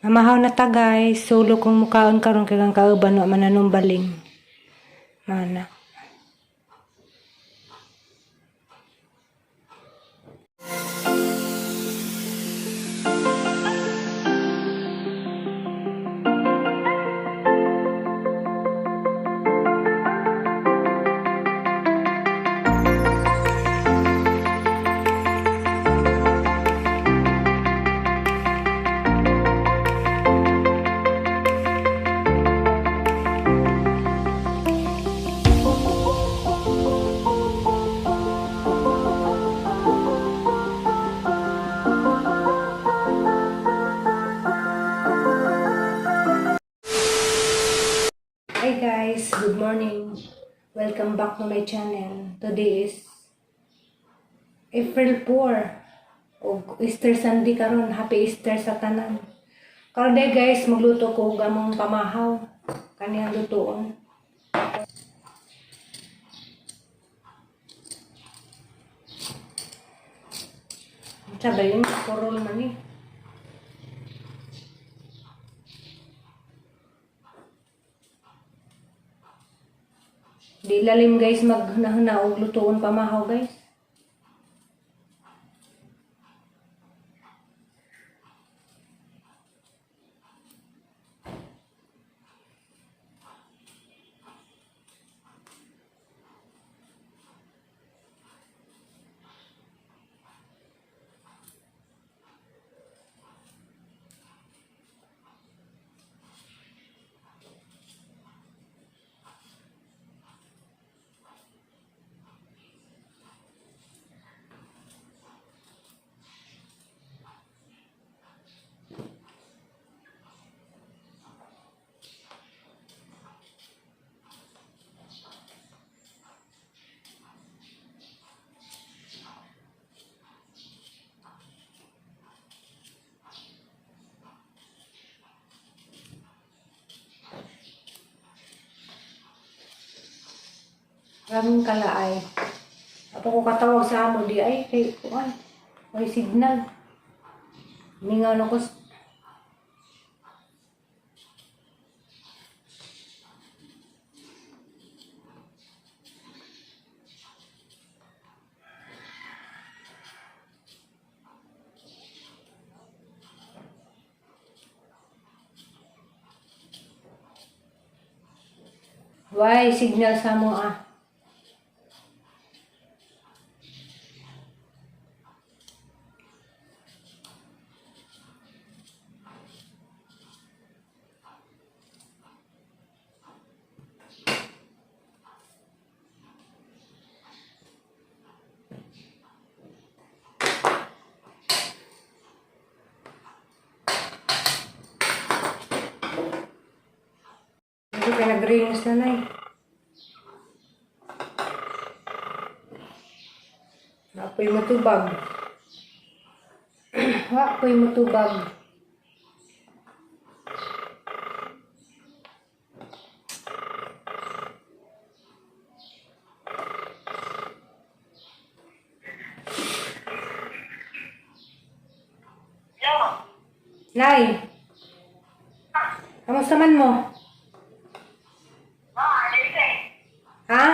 Mamahaw na ta, guys. Solo kong mukaon karon kay ang kauban wa man nanumbaling. Mana. Hi guys, good morning. Welcome back to my channel. Today is April 4 o Easter Sunday karon. Happy Easter sa tanan. Karon day guys, magluto ko og among pamahaw. Kaniyang lutoon. Unsa ba yun? Kurol man eh. Di lalim guys maghunahuna og lutoon pamahaw, guys. Raming kalaay. Apo ko katawag sa amo di ay kay kuan. May signal. Mingaw na ko. Why signal sa mo ah? Hindi ka nag-rings na nay. Apoy matubag. Wa apoy matubag. Nay, kamusta man mo? Ha?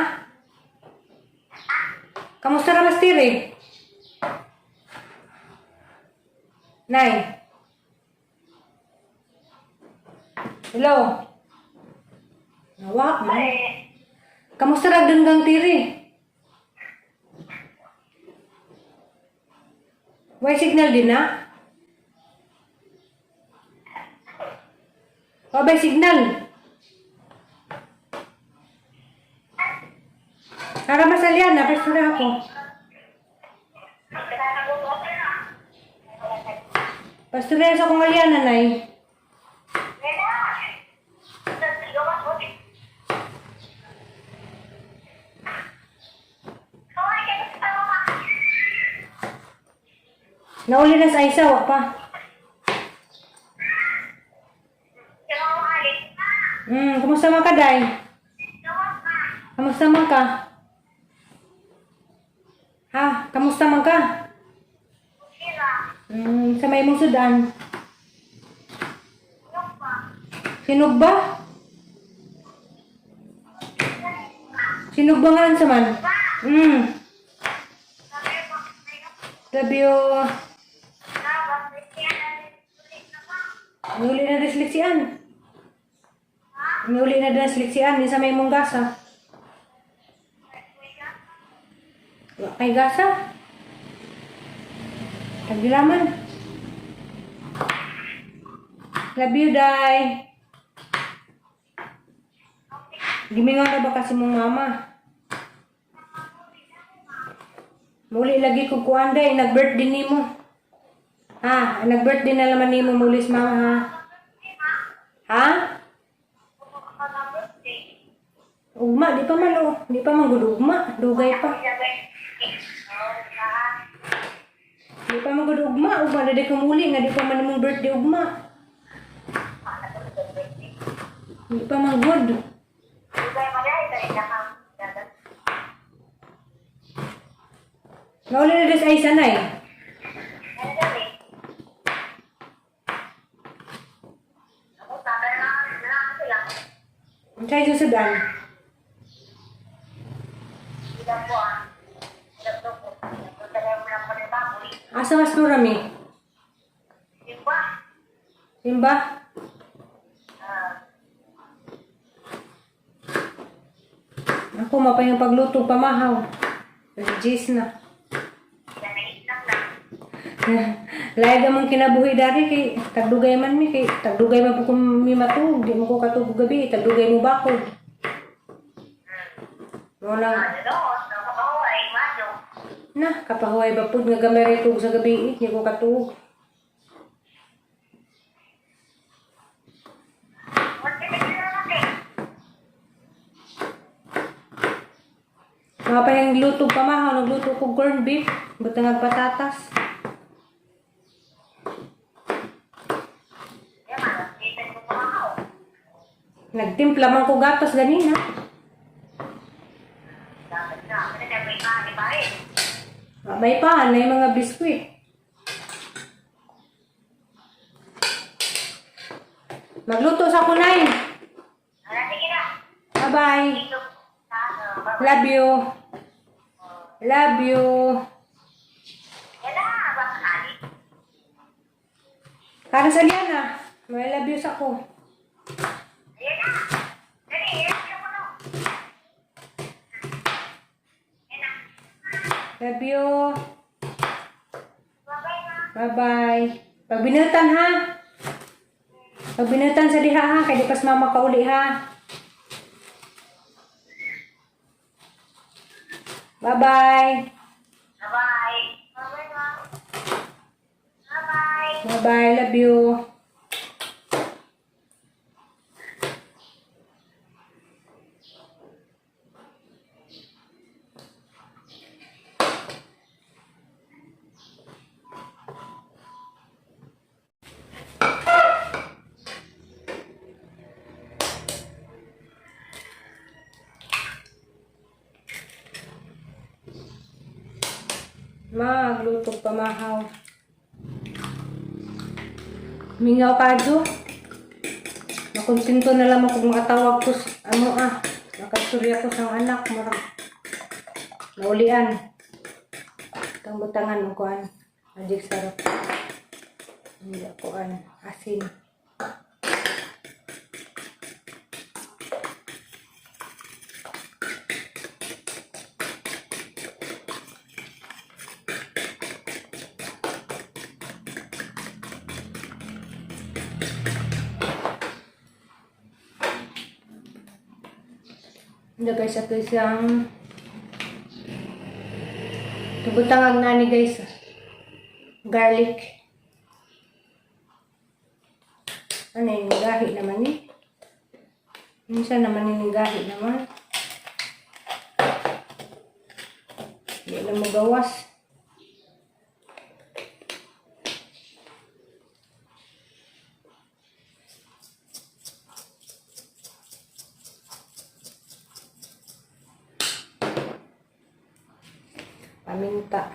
Kamusta ra mas tiri? Nay. Hello? Nawa man. Kamusta ra ganggang tiri? Way signal din na? Wa bay signal? Para masalyan na, pwede ako. Pastorya sa kong alyan, nanay. Nauli na sa isa, wa pa. Kumusta man ka, Day? Kamusta man ka? Ha? Kamusta man ka? Sa may mong sudan. Sinugba? Sinugba nga sa man? W. Nuli na disliksian. Nuli na disliksian. Minsan may mong gasa. Wa kay gasa. Tagdilaman. Love you, Day. Gimingaw na ba kasi mong mama? Muli lagi ko kuan day, nag-birthday nimo. Ha, nag-birthday na naman nimo mulis mama ha. Ha? Ugma, di pa man oh. Di pa man gud ugma, dugay pa. Di pa man gud ugma, ugma na di ko muli nga di pa man imong birthday ugma. Di pa man good. Nauli na des ay sanay. Ang chay sudan. Asa mas kurami? Simba? Ako mapay ang pagluto pamahaw. Jis na. Lahi among kinabuhi dari kay tagdugay man mi kay tagdugay man po kung mi matuog di mo ko katug gabi tagdugay mo bakod. Mo na na kapahuway ba pud nga gamay ra tug sa gabi eh, di ko katuog. Mga pa yung luto pamahaw, nagluto ko corned beef, butang patatas. Nagtimpla man ko gatas ganina. May pa, na yung mga biskwit. Magluto sa kunay. Bye-bye. Love you. Love you. Para sa Liana. May love you sa ko. Love you. Bye-bye. Pagbinutan ha. Pagbinutan sa diha ha. Kaya di pas mama kauli ha. Bye-bye. Bye-bye. Love you. Magluto pamahaw. Mingaw ka, Jo. Nakontento na lang ako makatawag ko sa, ano ah, nakasurya ko sa anak, murag naulian. Itong butangan mo kuan. Magic sarap. Hindi ako an asin. Hindi guys, ito isang tubutang ang nani guys. Garlic. Ano yung gahi naman eh? Minsan naman yung gahi naman. Hindi na magawas. Paminta.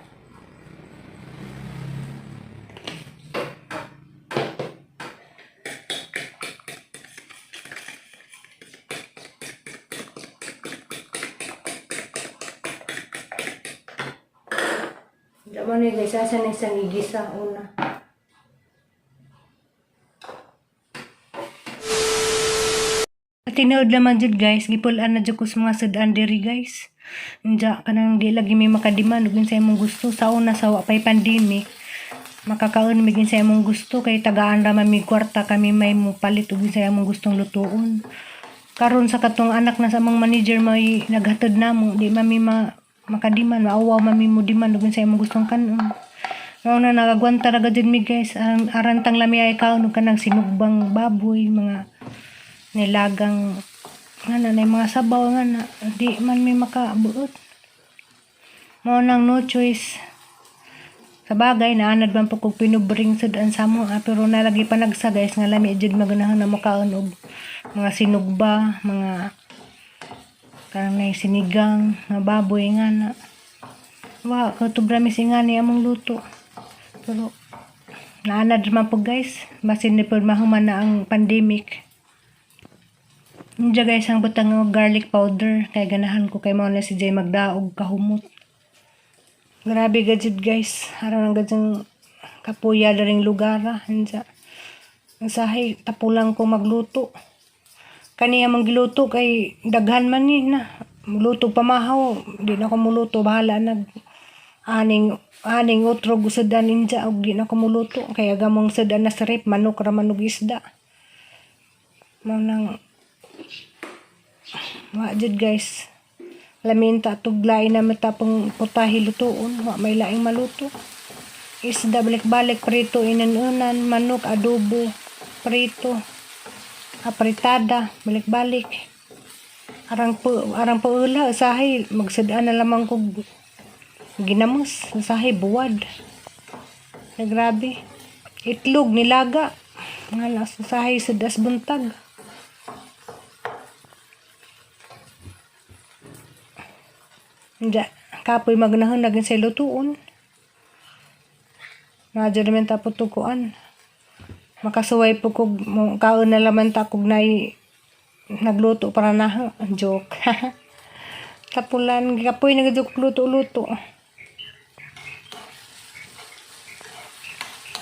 Mo ni, guys, asa na isang igisa una. Tinuod naman jud, guys, gipul-an na jud ko sa mga sudan diri, guys. Unja kanang di lagi may makadiman ug unsa imong gusto. Sa una, sa wa pay pandemic, makakaon mig unsa imong gusto kay tagaan ra man mig kwarta, kami may mopalit ug unsa imong gustong lutuon. Karon sa katong anak na sa among manager may naghatod namo, di man mi makadiman, maawaw man mi mo demand ug unsa imong gustong kanon. Mao na nagagwanta ra gud mi, guys. Aran tang lami ay kaon og kanang sinugbang baboy, mga nilagang nga na mga sabaw nga na di man mi makabuot. Mao nang no choice. Sa bagay, naanad man po kog pinubring sudan sa mo, ah, pero nalagi pa nagsa, guys, nga lami jud maganahan na makaon og mga sinugba, mga kanang nay sinigang nga baboy nga na. Wa kutob ra mi singani among luto. Pero naanad man po, guys, basin ni pod mahuman na ang pandemic. Diya, guys, ang butang og garlic powder kay ganahan ko kay mao na si Jay magdaog kahumot. Grabe gajud, guys. Aron ang gadyang kapuya daring lugar ah. Anja. Ang sahay tapulang ko magluto. Kaniya mang giluto kay daghan man ni na. Muluto pamahaw, di na ko muluto, bahala nag aning aning otro sudan inja og di na ko muluto kay gamong sudan na sa rep, manok ra man og isda. Mao nang wa jud, guys. Lamin ta tuglain na matapong putahe lutuon, wa may laing maluto. Isda balik-balik, prito inan-unan, manok adobo, prito, apritada, balik-balik. Arang paula usahay magsud-an na lamang kog ginamos, usahay buwad. Ay, grabe. Itlog nilaga. Nga lang usahay sudas buntag. Hindi, kapoy magnahon naging sa lutuon. Madyo naman ta tukuan. Makasuway po kog kaon na laman ta kog nay nagluto para na joke. Tapulan kapoy nagjuk luto-luto.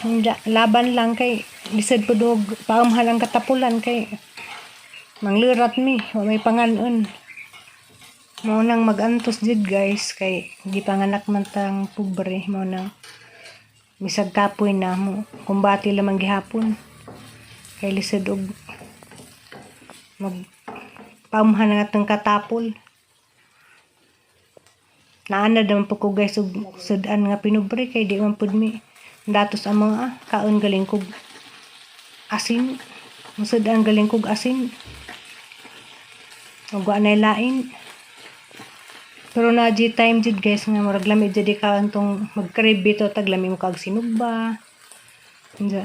Hindi, laban lang kay lisod po dog paamhal ang katapulan kay manglurat mi, wa may panganon. Mao nang magantos jud, guys, kay gipanganak man tang pobre, mao nang bisag kapoy na mo kumbati lamang gihapon kay lisod og mag paamhan ang atong katapol. Naanad naman po ko, guys, og sudan nga pinubre kay di man pud mi datos ang mga kaon galing kog asin, musudan galing kog asin ug wa nay lain. Pero na di time jud, guys, nga murag lami jud kaon tong mag-crave bitaw tag lami mo kag sinugba.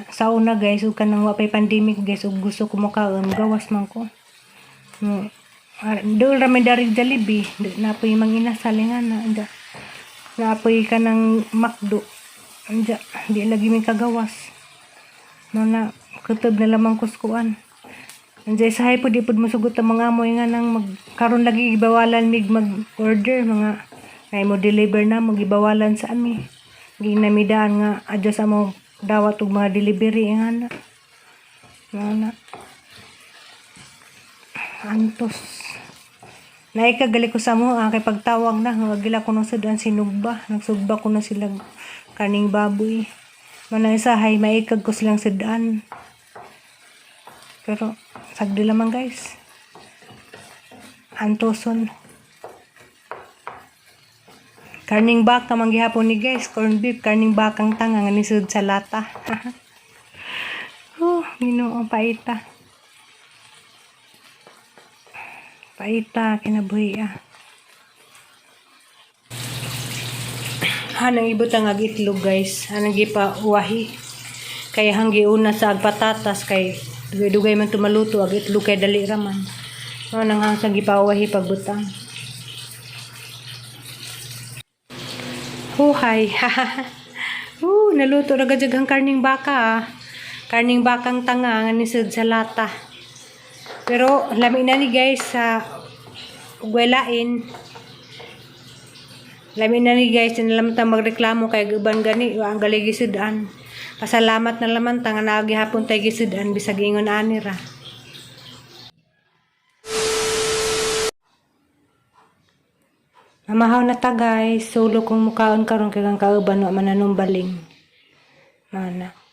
Sa una, guys, ug kanang wa pay pandemic, guys, ug gusto ko mokaon, gawas man ko. Dool ra man dari Jollibee, napoy manginasal nga na anja. Napoy kanang McDo. Anja, di lagi mi kagawas. Mao na kutob na lamang kuskuan. Anjay sahay po di pud mosugot ang mga amoy nga nang mag karon lagi gibawalan mig mag-order, mga ay mo deliver na mo, gibawalan sa ami. Ginamidaan nga adyo sa mo dawat og mga delivery nga na. Mao na. Antos. Naikagali ko sa mo ang kay pagtawag na nga gila ko nang sudan sinugba, nagsugba ko na sila kaning baboy. Manang isahay maikag ko silang sudan. Pero sagdi lamang, guys. Antoson. Karning baka man gihapon ni, guys, corn beef, karning bakang tanga nga nisud sa lata. Oh, Ginoo, paita. Paita kinabuhi ah. Hanang ibutang ag itlog, guys. Hanang gipa uwahi. Kay hanggi una sa ag patatas kay dugay-dugay man tumaluto ag itlog kay dali ra man. Mao nang hang sa gipauwahi pagbutang. Huhay. Naluto na gajag ang karning baka ah. Karning bakang tanga nga nisud sa lata. Pero lami na ni, guys, sa ugwelain. Lami na ni, guys, na laman ta magreklamo kay uban gani wa ang gali gisud-an. Pasalamat na laman ta nga naa gihapon tay gisud-an bisag ingon ani ra. Mamahaw na ta, guys. Solo kong mukaon karon kay ang kauban wa man nanumbaling. Mana.